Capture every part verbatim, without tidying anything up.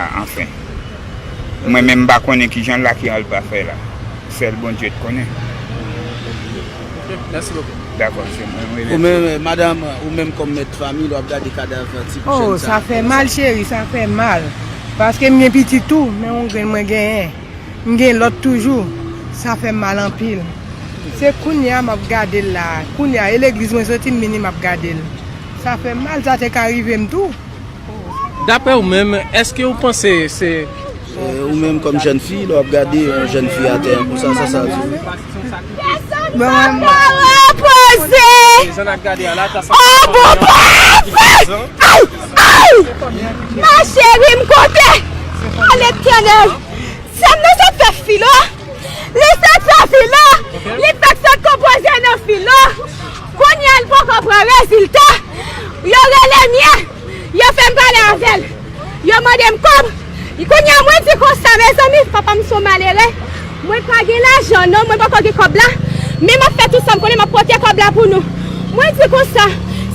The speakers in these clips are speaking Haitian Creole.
Anfen, mwen menm m pa konnen kijan l la, ki al pa fè la. Sèl Bondye t konnen. Ok, mèsi bokou. Dakò, se mwen, mwen. Ou menm, madanm, ou menm kòm mèt fanmi, lè w ap gade kadav ti jèn sa. Oh, sa fè mal, cheri, sa fè mal. Paske m gen pitit tou, men yon grenn mwen genyen. M gen lòt toujou. Sa fè m mal anpil. Se kounye a m ap gade l la. Kounye a, e legliz mwen soti, m vini, m ap gade l. Sa fè m mal, sa te ka rive m tou. Daprè w menm, èske w panse se... Eh, ou menm kòm jèn fi, lè w ap gade yon jèn fi atè konsa, sa, sa di. Pèsonn pa ka repoze. Oh, bon, bon, ay, ay! Ma cheri, m kote. A Letènèl. Sè m nan sot fè filo. Li sot fè filo. Li t fèk sot konpoze nan filo. Kounye a, l poko pran rezilta. Yo rele m ye. Yo fè m pale avè l. Yo mande m kòb. Kounye a, mwen di konsa, mezanmi, papa m se yon malere. Mwen pa gen lajan, non, mwen poko gen kòb la. Men m ap fè tout sa m konnen, m ap pote kòb la pou nou. Mwen di konsa,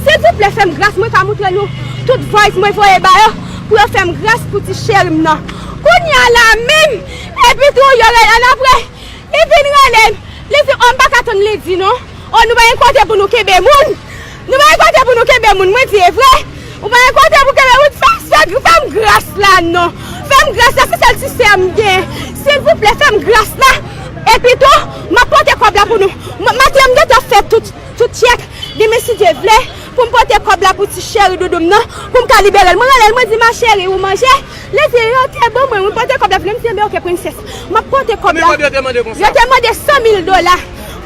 silvouplè, fè m gras, mwen ka moutre nou tout voice mwen voye ba yo, pou yo fè m gras pou ti cheri m nan. Kounye a la menm, epi tou, yo rele annapre. Li vin rele m. Li di, o, m pa ka tann li di non. O, nou pa gen kote pou nou kenbe moun. Nou pa gen kote pou nou kenbe moun. Mwen di, e vre? Ou pa gen kote pou kenbe moun? Fè, fè, fè m gras la non. Fè m gras la, se sèl ti sè m gen. Silvouplè, fè m gras la. Epi tou, m ap pote kòb la pou nou. M, maten an, m gentan fè tout, tout tchèk. Demen, si Dye vle, pou m pote kòb la pou ti cheri doudou m nan, pou m ka libere l. Mwen rele l, mwen di, ma cheri, ou manje? Li di, yo te ban mwen, mwen pote kòb la vini. M di, enben, oke, prensès. M ap pote kòb la. Konbyen kòb yo te mande konsa? Yo te mande san mil dola.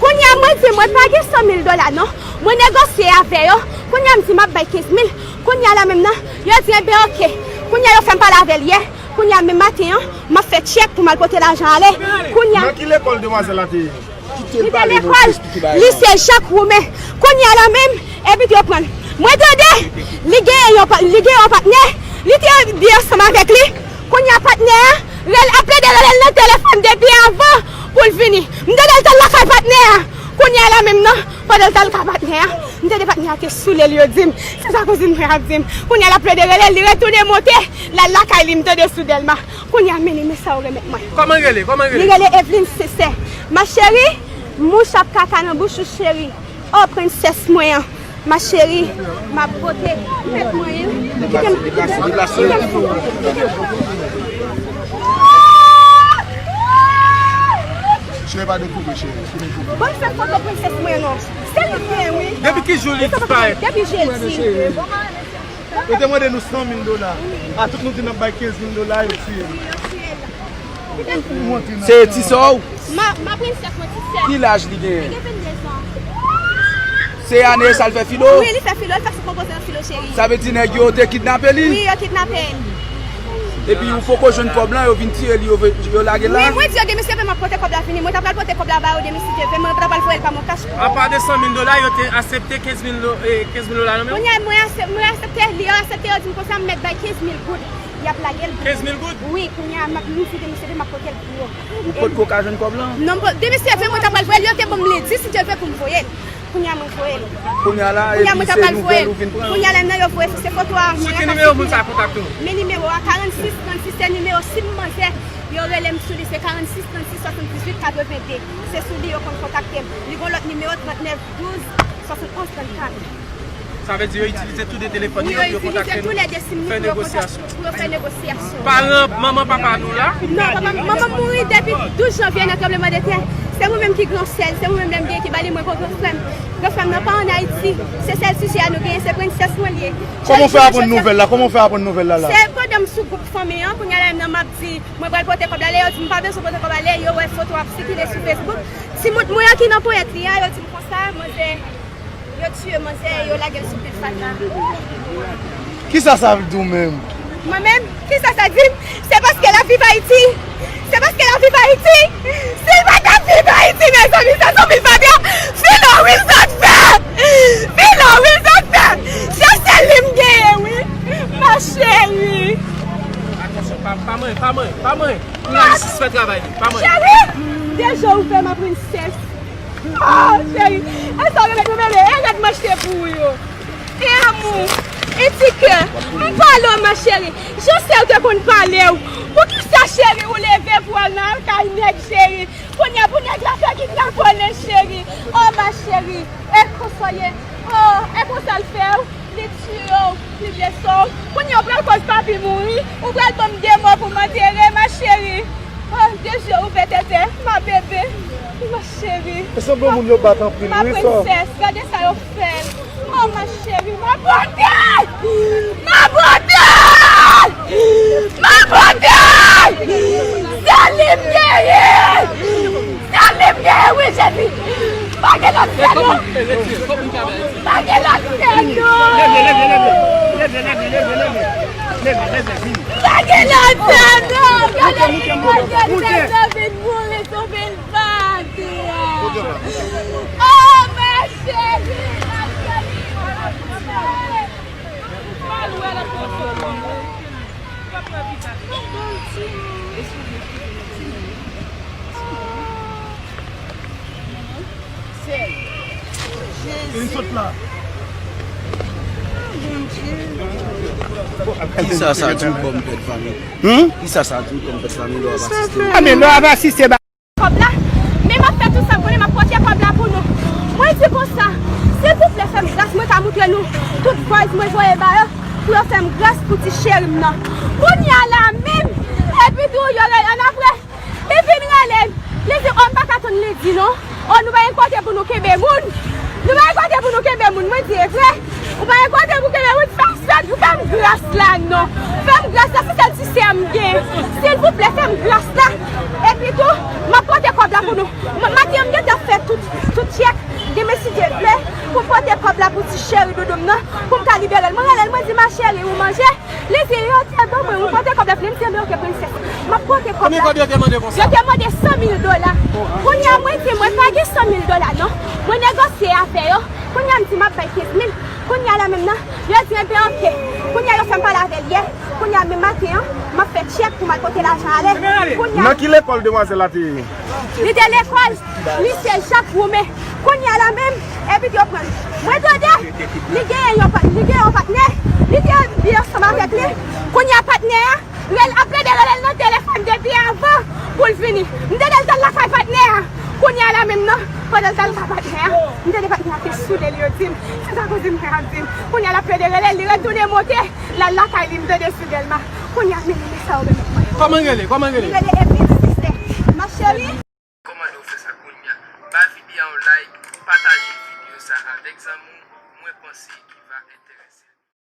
Kounye a, mwen di, mwen pa gen san mil dola, non. Mwen negosye avè yo. Kounye a, m di, m ap bay kenz mil. Kounye a la menm nan, yo di, enben, oke. Kounye a, yo fè m pale avè l yè. Kounye a, menm maten an, m ap fè tchèk pou m al pote lajan ale. Kounye a. Nan ki lekòl demwazèl la te ye? Li te lekòl lise Jak Woumen. Kounye a la menm, epi yo pran l. Mwen tande, li gen yon pa-, li gen yon patnè, li te byen ansanm avèk li. Kounye a patnè a, rel-, ap plede rele l nan telefòn depi avan pou l vini. M tande l t al lakay patnè a. Kounye a la menm nan, pandan l t al lakay patnè a, m tande patnè a te soule l, yo di m. Se sa kouzin mwen ap di m. Kounye a l ap plede rele l, li retounen monte, l al lakay li, m tande sou Dèlma. Kounye a, men li, men sa yo remèt mwen. Kòman l rele? Kòman l rele? Li rele Evelyne Sincère. Ma chérie, mouch ap kaka nan bouch ou, cheri. Oh, prensès mwen an. Ma chérie, m ap pote tèt mwen an. Kite m, kite m, kite m sou. Cheri, pa dekouvri, cheri. Ban m fè foto prensès mwen an non. Se li menm, wi. Depi ki jou li disparèt? Depi jedi. Yo te mande nou san mil dola. A tout nou di n ap bay kenz mil dola, yo tiye nou. Se ti sè w? Ma, ma prensès mwen, ti sè. Ki laj li genyen? Li gen venndezan. Se ane sa l fè filo? Wi, li fè filo, li fè sou konpoze nan filo, cheri. Sa vle di nèg yo te kidnape li? Wi, yo kidnape l. Epi ou poko jwenn kòb lan, yo vin tiye li, yo ve-, yo lage l la? Wi, mwen di yo demen si Dye vle m ap pote kòb la vini. Mwen ta pral pote kòb la ba yo demen si Dye vle, mwen ta pral voye l pa Moncash pou yo. Apa de san mil dola, yo te aksepte kenz mil do-, eh, kenz mil dola nan men w? Kounye a, mwen aksep-, mwen aksepte, li yo aksepte, yo di m konsa, m mèt bay kenz mil goud. Y ap lage l. Kenz mil goud? Wi, kounye a, m ap, m di demen si Dye vle, m ap pote l pou yo. Ou potko ka jwenn kòb lan? Non, m po-, demen si Dye vle, mwen ta pral voye l, yo te ban m lendi, si Dye vle, pou m voye l. Kounye a mwen voye l. Kounye a la, epi se nouvèl ou vin pran? Kounye a la, nan yo voye, se foto a mwen. Sou ki nimewo moun sa kontakte w? Men nimewo a, karannsis trannsis, se nimewo sim manzè, yo rele m sou li, se karannsis trannsis swasanndizuit katrevende. Se sou li yo konn kontakte m. Li gon lòt nimewo, trannèf douz swasannonz trannkat. Sa vle di yo itilize tou de telefòn yo pou yo kontakte nou, fè negosyasyon. Pou yo fè negosyasyon. Paran, manman, papa nou la? Non, papa, manman m mouri depi douz janvye nan tranblemanntè. Se mwen menm ki gran sè l, se mwen menm lè m gen ki ba li mwen gon gran frè m. Gran frè m nan pa ann Ayiti. Se sèl sijè a nou genyen, se prensès mwen li ye. Kòman w fè aprann nouvèl la? Kòman w fè aprann nouvèl la la? Se pandan m sou gwoup fanmi an, kounye a la menm nan m ap di, mwen pral pote kòb la, lè yo di m pa bezwen pote kòb la, lè yo wè foto ap sikile sou Facebook. Timoun mwen an ki nan ponyèt li a, yo di m konsa, manzè, yo tiye manzè, yo lage l sou pil fatra. Kisa sa vle di w menm? Mwen menm? Kisa sa di m? Se paske l ap viv Ayiti. Se paske l ap viv Ayiti. Si l pa t ap viv Ayiti, mezanmi, se sou pil fatra. Filo wi l sot fè. Filo wi l sot fè. Se sèl li m genyen, wi. Ma chérie. Atansyon, pa, pa manyen, pa manyen, pa manyen. Kounye a li sispann travay li, pa manyen. Cheri, deja ou fè m ap princess. Oh, cheri, e sa w remèt mwen, bebe, e rèd m achte pou ou yo. E amou. Etike, m pale w, ma cheri. Jan sè w te konn pale w. Poukisa, cheri, ou leve pou w al nan kay nèg, cheri? Kounye a, pou nèg la fè kidnapè w, cheri. Oh, ma cheri, e konsa w ye. Oh, e konsa l fè w. Li tiye w, li blese w. Kounye a, ou pral koz papi mouri. Ou pral ban m de mò pou m antere, ma cheri. Oh, de je ouvè tètè, ma bebe, ma cheri. E sanble moun yo bat anpil, wi, sè. Ma princesse, gade sa yo fè l. Oh, ma chérie, ma beauté! Ma beauté! Ma beauté! Sè li m genyen! Sè li m genyen, wi, Jezi! Pa gen lòt sè, non! Pa gen lòt sè, non! Pa gen lòt sè, non! Gade lòt sè, non! Gade lòt sè, vin mouri sou vil. Pati a. Oh, ma chérie, ma chérie. Li sot la. Kisa sa di w kòm pè de fanmi? Hmm? Kisa sa di w kòm pè de fanmi lè w ap asiste? A, men lè w ap asiste, ba- Kòb la, men m ap fè tout sa m konnen, m ap pote kòb la pou nou. Mwen di konsa, silvouplè, fè m gras, mwen ka moutre nou tout voice mwen voye ba yo, pou yo fè m gras pou ti cheri m nan. Kounye a la menm, epi tou, yo rele annapre. Li vin rele m. Li di, oh, m pa ka tann li di non. Oh, nou pa gen kote pou nou kenbe moun. Nou pa gen kote pou nou kenbe moun. Mwen di, e vre? Ou pa gen kote pou kenbe moun? Fè m sèl, fè m gras la non. Fè m gras la, se sèl ti sè m gen. Silvouplè, fè m gras la. Epi tou, m ap pote kòb la pou nou. M- Maten an, m gentan fè tout, tout tchèk. Demen, si Dye vle, pou m pote kòb la pou ti cheri doudou m nan, pou m ka libere l. Mwen rele l, mwen di, ma chérie, ou manje? Li di, yo te ban mwen, ou pote kòb la pou li. M di, enben, oke, princesse. M ap pote kòb la. Konbyen kòb yo te mande konsa? Yo te mande san mil dola. Kounye a, mwen di, mwen pa gen san mil dola, non. Mwen negosye avè yo. Kounye a, m di, m ap bay kenz mil. Kounye a la menm nan, yo di, enben, oke. Kounye a, yo fè m pale avè l yè. Kounye a, menm maten an, m ap fè tchèk pou m al pote lajan ale. Kounye a, nan ki lekòl demwazèl la te ye? Li te lekòl Lise Jak Woumen. Kounye a la menm, epi yo pran l. Mwen tande, li genyen yon pa- li genyen yon patnè, li te ansanm avèk li. Kounye a, patnè a rele, ap plede rele l nan telefòn depi avan pou l vini. M tande l t al lakay patnè a. Kounye a la menm nan, pandan l t al lakay patnè a, m tande patnè a te soule l, yo di m. Se sa kouzin mwen an di m. Kounye a, l ap plede rele l, li retounen monte, l al lakay li, m tande sou Dèlma. Kounye a, men, men sa yo remet mwen. Kòman l rele? Kòman l rele? Li rele Evelyne Sister. Ma chérie. Kòman nou fè sa kounye a? Ba videyo a yon like, pataje videyo sa avèk zanmi w, mwen panse ki va enterese.